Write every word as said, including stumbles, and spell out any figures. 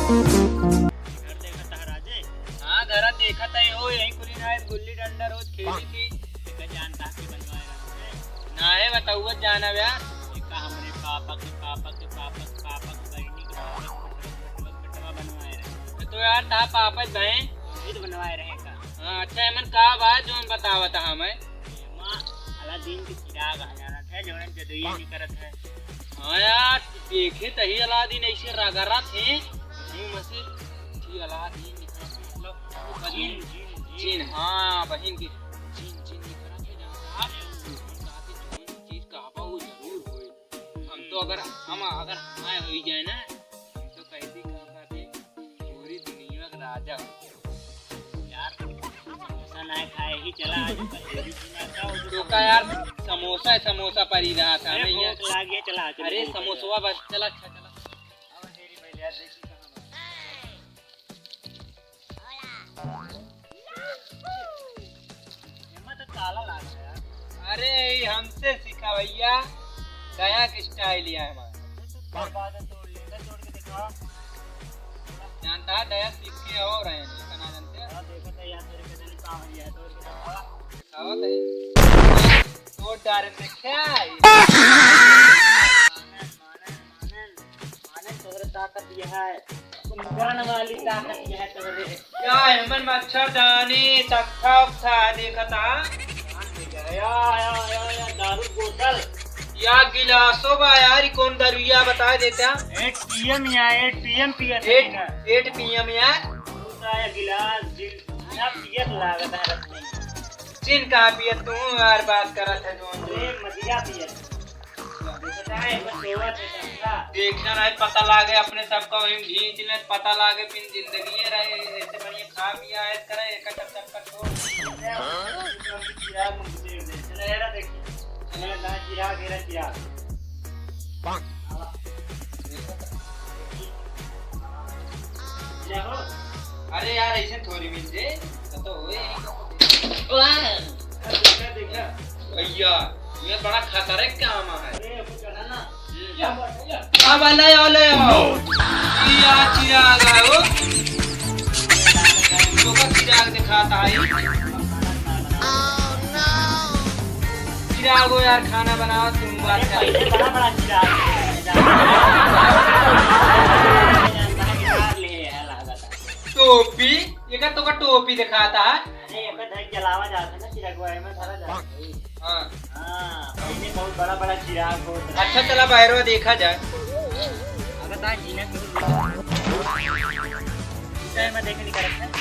घर देखत है राजे? हाँ, घर देखत है हो, यही कुली ना गुल्ली डंडा रोज खेली थी। एकर जान कहाँ के बनवाए रहे? ना है, बताउआ जाना बे। एका हमरे पापा के पापा के पापा के पापा के बहिनी के पापा के बेटवा बनवाए रहे। तो यार, ता पापा बहन खुद बनवाए रहे का? हाँ, अच्छा, एमन का बा, जोन बतावत है हमें? एमा अलादीन के चिराग आ जाना था, जोन जदुई निकरत है। हाँ यार, देखे तही अलादीन ऐसे रगड़त है, मुंह में से, जी अलादीन निकरत है, मतलब, जिन, जिन, जिन। जिन, हाँ, बहिन के जिन, जिन निकरत है, जानता है? हम कहते जोन चीज कहबा वो जरूर होए। हम तो अगर, हम अगर हमारे हो ही जाए ना, हम तो कहते का कहते, पूरी दुनिया का राजा हो। यार, समोसा ना खाए ही चला आज, कचौड़ी बनाता हूँ। तो का यार, समोसा, समोसा परी रहा था, अरे, हमें ये भूख लाग गया, चला, चला, अरे, चला, चला। समोसवा बस, चला, अच्छा, चला। अब हेरी भाई यार, देखी कहाँ बा। एमा तो ताला लाग गया। अरे, ये हमसे सीखा भैया, गया के style है हमारा। तो बात है, तोड़ ले, तोड़ के दिखा। जानता है, दया सीख के और है, नहीं बना जानते। हाँ, देखो तो यहाँ तेरे के जल्दी काम है, तोड़ के दिखा। दिखाओ तो। तोड़ डाल में क्या है? माने, माने, माने, माने तोहरे ताकत यह है, कुंभकर्ण वाली ताकत यह है तोहरे। या एमन मच्छरदानी, तख्ता उख्ता देखत हा? या, या, या, या, दारू बोतल। या गिलासो बा यार, ई कौन दरुइया बताए देता? एट पी एम या, एट पी एम पियत है एट, ना। एट पी एम यार। दूसरा या गिलास, जिन, ना पियत लागत है रसगुल्ला। जिन कहाँ पियत तू यार, बात करत है जोन। अरे, मदिरा पियत। देखा नहीं, पता लागे अपने सबका वहीं घींच ले, पता लागे फिर जिंदगी रहे, ऐसे बढ़िया खा पिया ऐश करे, एक चक्कर का छोड़। चिराग मुझे दे, चले यार, देखी। चले ना, चिराग, घेरा चिराग। अरे यार, ऐसे थोड़ी मिल जाए, तो, तो होए। वाह। देखा, देखा। भैया, ये बड़ा खतरनाक काम है। अरे, अब चढ़ा ना। हम्म। क्या बात है, क्या? अब ले आओ, ले आओ। ये आ चिराग आओ। तो का चिराग दिखाता है? चिराग हो यार, खाना बनाओ, तुम बात कर। पहले बड़ा, बड़ा चिराग। टोपी, ये का तो का टोपी दिखाता है? अरे, ये का धर जलावा जाता है ना, चिराग में धरा जाता है। हाँ। हाँ, पहले बहुत बड़ा बड़ा चिराग होता है। अच्छा, चला बाहरवा देखा जाए। अगर तार जीना तो इस time में देखे नहीं कर सकते।